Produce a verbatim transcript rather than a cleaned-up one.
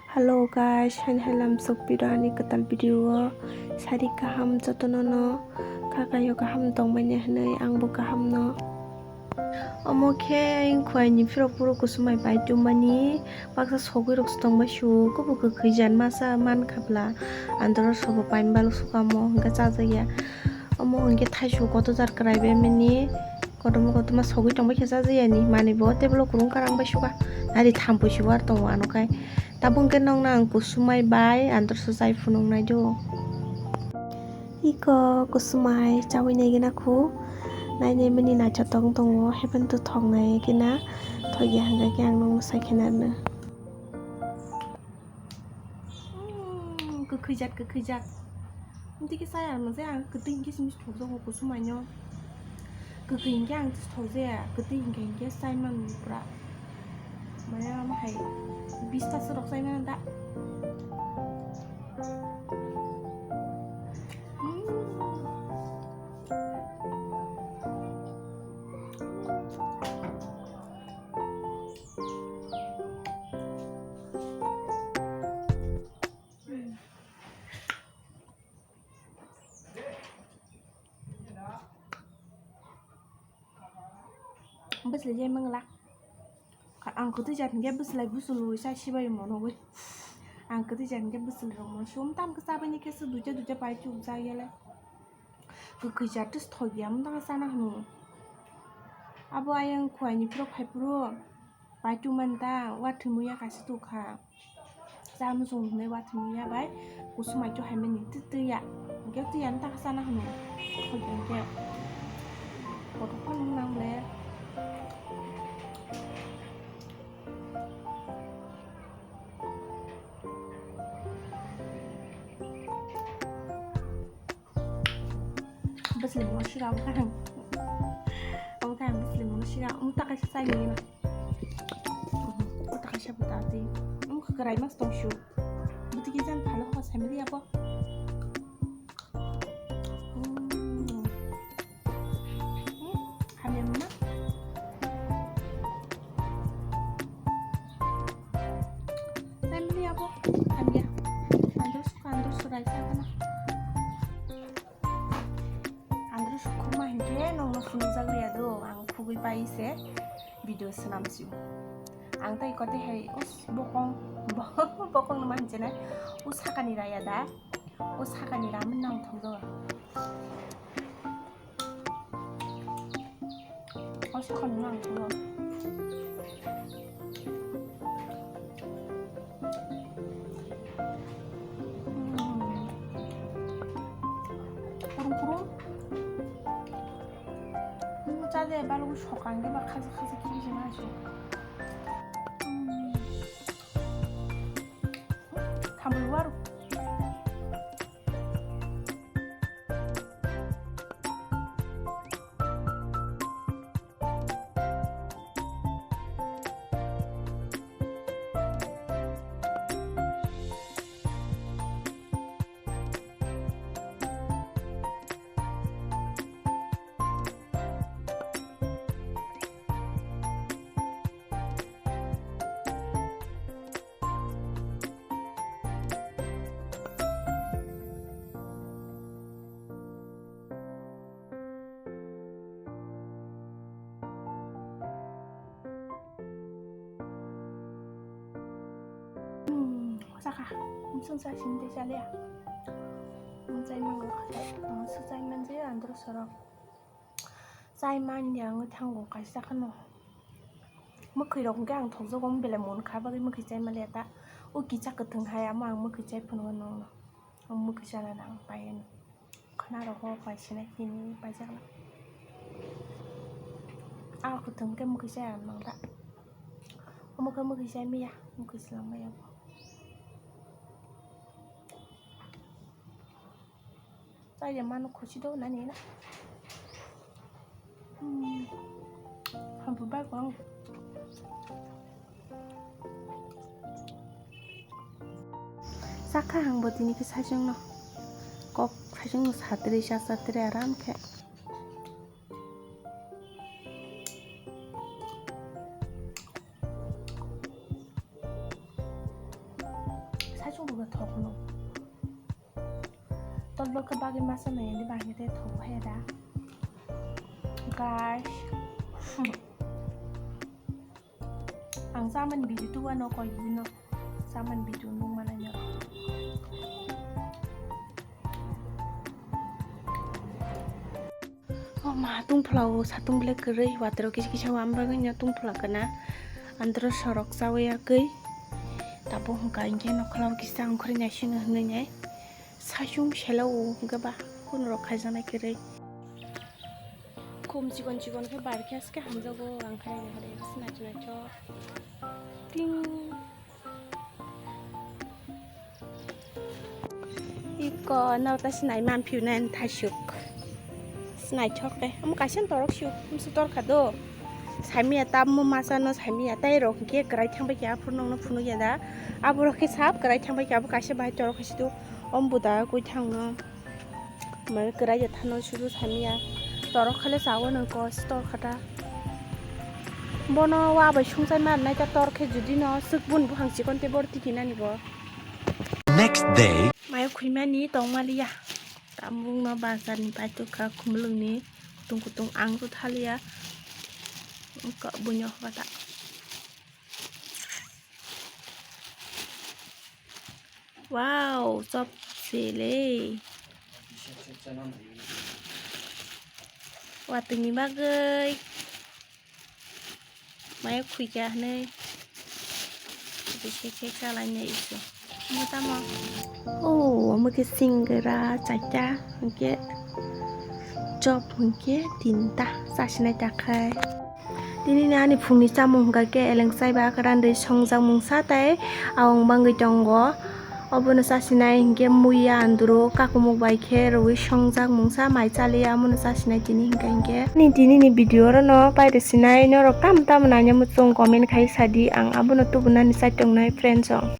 Hello guys, haini hai lamsok piro ani kwtal video o. Sari kaham jotono no, kha kayo kaham tongmani hinwi, angbo kaham no. Omo khe ayang khuaini phirok phuru kusumai bai tubumani baksa sogwi rok se tongbai su, kubu kwkhwi jan masa man kha bla, andro sobo paini balok sukamo hwnkhe chajakya. Omo hwnkhe thaisu kotor jar kwrai bai mani. Kotorma kotorma sogwi tongbai khe chajakya ni manwi bo table o kwrwng kwrang bai suka. Nari thampui se war tongo ano khai. Tabuk hwnkhe nokno ang kusumai bai androso chai phunuk nai do. Iko kusumai chaui nai gana khu. Nai nai mani naithotok wng tongo, haiphano to thok nai gana. Thok ya hwnkha khe ang nokno sai khe narwkna. Mm, kwkhwi jat, kwkhwi jat. Amtwi khe chaya rwma jaya, ang kwtwi hinkhe simi thokjago kusumaino. Kwkhwi hinkhe ang thokjaya, kwtwi hinkhe hinkhe chaiman pura. Maya ma hai bista se rok chaiman da. Mm. Bwswlai je mangla. Ang kwtwi jat hinkhe bwswlai bwswlwi sa sibai mano wi. Ang kwtwi jat hinkhe bwswlai rok mano. Sum tam khe chabaini khe se duita duita pai chuk jak yale. Kwkhwi jat tei thok ya mantha chana hwnwi. Abo ayang khuaini phirok phai phuru pai tubumani ta wa thwimwi ya kaisa tukha. Cha muchung hwnwi wa thwimwi ya bai kusumai chu hai mani twi twi ya. Hinkhe twi ya mantha chana hwnwi. Thok ya hinkhe kotor phano nang le. Bwswlwi mano sira omo kaham. Omo kaham bwswlwi mano sira. Omo ta kaisa chai nini ma. Omo ta kaisa bo ta twi. Omo kwkrai mas tong su. Bwtwi khe jan phalo ho sai mili abo. Mm. Mm, hamya mano. Sai mili abo. Hamya. Andro suka, andro surai sa kana. Andro sukhuma hinkhe nokno phunukjak liya do, ang khugwi pai se video swnam sio. Ang tai kote hai us bokong, bokong no manchena, us sakani raya da, us sakani ramen nang thongjago. O se khon nang thungo. Hmm. Kurum kurum. Hmm, cha de balugo sokang de ba khaja khaja kiri se ma se. Hmm. Thamul waru. Hmm, saka, msung sa sinde chale. Msai mang, msung sai manje andro sorok. Chai man ya wngwi thango kaisa kheno. Mwkhwi rok hwnkhe ang thokjago, omo belai mon kha bagwi mwkhwi chai maliya ta. O kisa kwthwng hai, amo ang mwkhwi chai phunukgo nokno. Omo mwkhwi chana nang pai hwnwi. Khwna rogo pai sinai tini paijakna. A kwthwng khe mwkhwi chaya nang ta. Omo khe mwkhwi chai maya, mwkhwi swlangmaya bo. Chaya mano khuchi do nani na. Hmm. Hampu bai kong. Sakha hangbo tini khe saichung no. Kok saichung no satri cha satri aram khe. Chwng buga thokno. Tolbok khe bagwi masa nai ni bagwi tei thok phai da. Guys. Ang chamani video tu ano koi bino. Chamani video nung mana nya. O ma, tungphla o satung belai kwrwi, watero kisa kisa wam bagwi no tungphla kana. Andro sorok chawi yakwi. Tabo hwnka hinkhe nokhla o kisa ongkhorwi naisingno hwnwi nai. Saichung sela o hwnka ba, kun rok khaijaknai kwrwi. Khum chikon chikon khe bar khe aske hamjago, ang khai hari sinachu nacho. Ting. Iko no ta sinai man phiu nai thaisuk. Sinai thok khe. Amo kaisa torok siu. Musu tor kha do. Saimia tabmo masa no saimia tai rok khe kwrai thang bai khe aphuru nong no phunuk ya da. Abo rok khe sap kwrai thang bai khe abo kaisa bai torok khe situ. Om buda koi thang no. Mane kwrai ya thano sudu saimia. Torok khale chawo nang ko tor kha ta. Bono wa bai sungchar mar nai ta tor khe judi no suk bun buphang chikon te bor tiki nani bo. Next day. Mayo khwimani tongmaliya. Tamungno bazarni paitwkha khumulwngni kutung kutung ang twi thaliya. Wngkha buino hwnkha ta. Wow, chop sele. Watwini bagwi. Maya khuikha hwnwi. Bisi khe chalainai isu. Omo tamo? Oh, omo khe singra chaita, hwnkhe chop hwnkhe tinta chasinai takhai. Tinini ani phungni chamung hwnkha khe eleng chaiba kwran rwi songjak mungsa tei awang bangwi tongo. Obono chasinai hinkhe muiya andro kakumuk bai khe rwi songjak mungsa mai chaliya, omono chasinai tini hinkha hinkhe. Ni tini ni video oro no paide sinai norok tamo tamo nanya muchung comment khai sadi, ang abono tubunani chai tongnai friends rok.